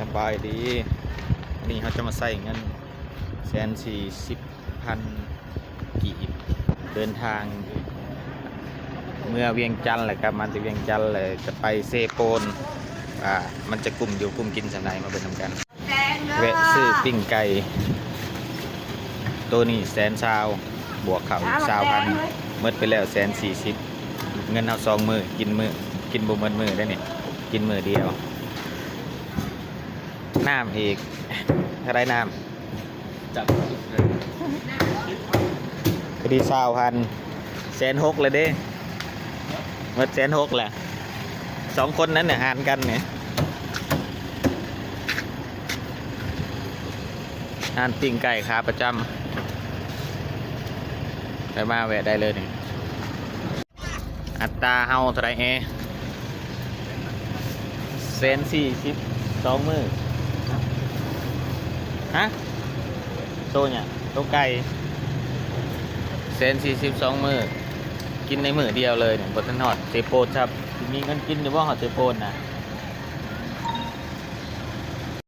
ສະບາຍດີ ມື້ນີ້ເຮົາຈະມາໃຊ້ເງິນແສນສີ່ສິບພັນກີບ ເດີນທາງເມືອວຽງຈັນ ແລ້ວກັບມາແຕ່ວຽງຈັນ ແລ້ວຈະໄປເຊໂປນ ວ່າມັນຈະກຸ້ມຢູ່ກຸ້ມກິນສ່ຳໃດ ມາເບິ່ງນຳກັນ. ແວະຊື້ປີ້ງໄກ່ ໂຕນີ້ແສນຊາວ ບວກເຂົ້າອີກຊາວພັນ ໝົດໄປແລ້ວແສນສີ່ສິບ ເງິນເຮົາສອງມື້ ກິນມື້ ກິນບໍ່ໝົດມື້ເດ້ນີ້ ກິນມື້ດຽວ. ນ້ຳອີກ ເທົ່າໃດນ້ຳ? ຈັບ ພໍດີຊາວພັນ ແສນຫົກແລ້ວເດ້ ໝົດແສນຫົກແລ້ວ ສອງຄົນນັ້ນນະ ຫານກັນນີ້ ຮ້ານປີ້ງໄກ່ຂາປະຈຳ ໃຜມາແວະໄດ້ເລີຍນີ້. ອັດຕາເຮົາເທົ່າໃດແອ? ແສນສີ່ສິບ ສອງມື້ ຮະ? ໂຕຫຍັງ? ໂຕໄກ່ ແສນສີ່ສິບ ສອງມື້ ກິນໃນມື້ດຽວເລີຍນີ້ ບໍ່ທັນຮອດເຊໂປນຊ້ຳ ຊິມີເງິນກິນຢູ່ບໍ່ ຮອດເຊໂປນນະ?